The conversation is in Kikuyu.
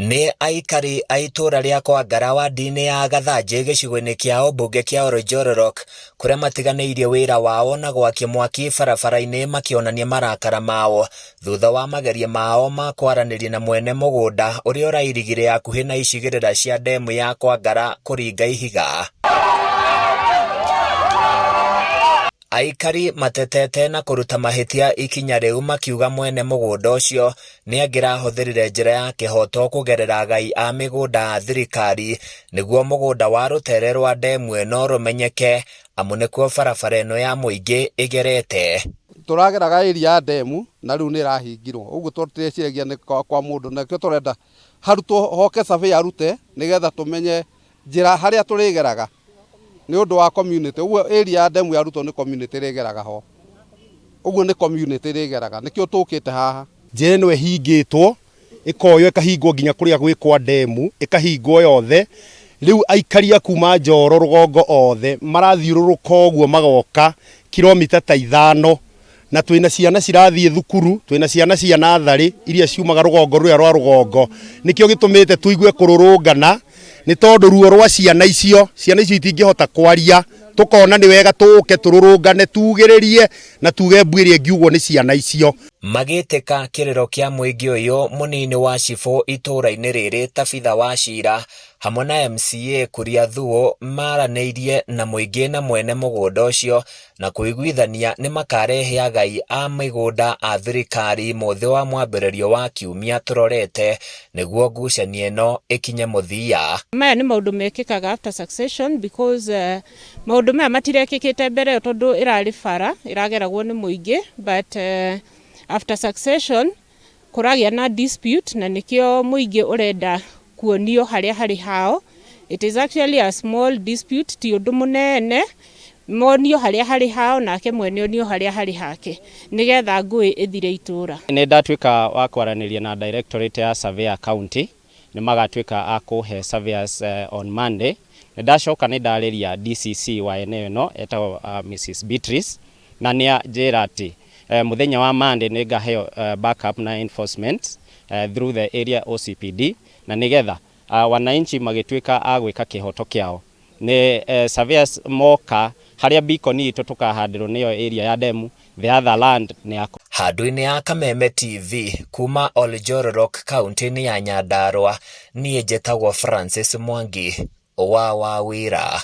Nĩ aikari a itũũra rĩa Kwangara wadi-inĩ ya Gathanjĩ gĩcigo-inĩ kĩa ũmbunge kĩa Oljororok kũrĩa matiganĩirie wĩra wao na gwakia mwaki barabara-inĩ makĩonania marakara mao thutha wa magerio mao ma kwaranĩria na mwene mũgũnda ũrĩa ũrairigire hakuhĩ na icigĩrĩra cia ndemu ya Kwangara kũringa ihiga. Aikari matetete na kũruta mahĩtia ikinya rĩu makiuga mwene mũgũnda ũcio nĩ angĩrahũthĩrire njĩra ya kĩhooto kũgerera agai a mĩgũnda a thirikari nĩguo mũgũnda wa rũtere rwa ndemu ĩno rũmenyeke amu nĩkuo barabara ĩno ya mũingĩ ĩgerete. Tũrageraga area ya ndemu na rĩu nĩ ĩrahingirwo ũguo tũreciragia nĩ kwa mũndũ na nĩkĩo tũrenda harutwo hoke surveyor arute nĩgetha tũmenye njĩra harĩa tũrĩgeraga nĩ ũndũ wa community ũguo area ya ndemu yarutwo nĩ community ĩrĩgeraga ho ũguo nĩ community ĩrĩgeraga nĩkĩo tũkĩte haha. Njĩra ĩno ĩhingĩtwo ĩkoywo ĩkahingwo nginya kũrĩa gwĩ kwa ndemu ĩkahingwo yothe rĩu aikari a kuma Njoro rũgongo othe marathiũrũrũka ũguo magoka kilomita ta ithano na twĩna ciana cirathiĩ thukuru twĩna ciana cia natharĩ iria ciumaga rũgongo rũrĩa rwa rũgongo nĩkĩo gĩtũmĩte tũigue kũrũrũngana nĩ tondũ ruo rwa ciana icio ciana icio itingĩhota kwaria tũkona nĩ wega tũke tũrũrũngane tugĩrĩrie na tuge mbu ĩrĩa ĩngiugwo nĩ ciana icio. Magĩtĩka kĩrĩro kĩa mũingĩ ũyũ, mũnini wa cibũ itũũra-inĩ rĩrĩ Tabitha Wachira hamwe na MCA Kuria Thuo maranĩirie na mũingĩ na mwene mũgũnda ũcio na kũiguithania nĩ makarehe agai a mĩgũnda a thirikari mũthĩ wa mwambĩrĩrio wa kiumia tũrorete nĩguo ngucanio ĩno ĩkinye mũthia. Maya nĩ maũndũ mekĩkaga after succession because uh, maũndũ maya matirekĩkĩte mbere ĩyo tondũ ĩrarĩ bara ĩrageragwo nĩ mũingĩ but uh, after succession Kũragĩa na dispute na nĩkĩo mũingĩ ũrenda kuonio harĩa harĩ hao. It is actually a small dispute, ti ũndũ mũnene, monio harĩa harĩ hao nake mwene onio harĩa harĩ hake nĩgetha ngũĩ ĩthire itũra. Nĩ ndatuĩka wa kwaranĩria na Directorate ya Surveyor County, nĩ magatuĩka a kũhe surveyors on Monday. Nĩ ndacoka nĩ ndarĩria DCC wa eneo ĩno etagwo Mrs Beatrice, na nĩ anjĩra atĩ mũthenya wa Monday nĩ ngaheo backup na enforcement through the area OCPD na nĩgetha wananchi magĩtuĩka a gwĩka kĩhoto kĩao nĩ surveyors moka harĩa beacon itũ tũkahandĩrwo nĩyo area ya demu the other land nĩ ya Handũ-inĩ ya Kameme TV kuma Oljororok kauntĩ-inĩ ya Nyandarua, niĩ njĩtagwo Francis Mwangi wa Wawĩra.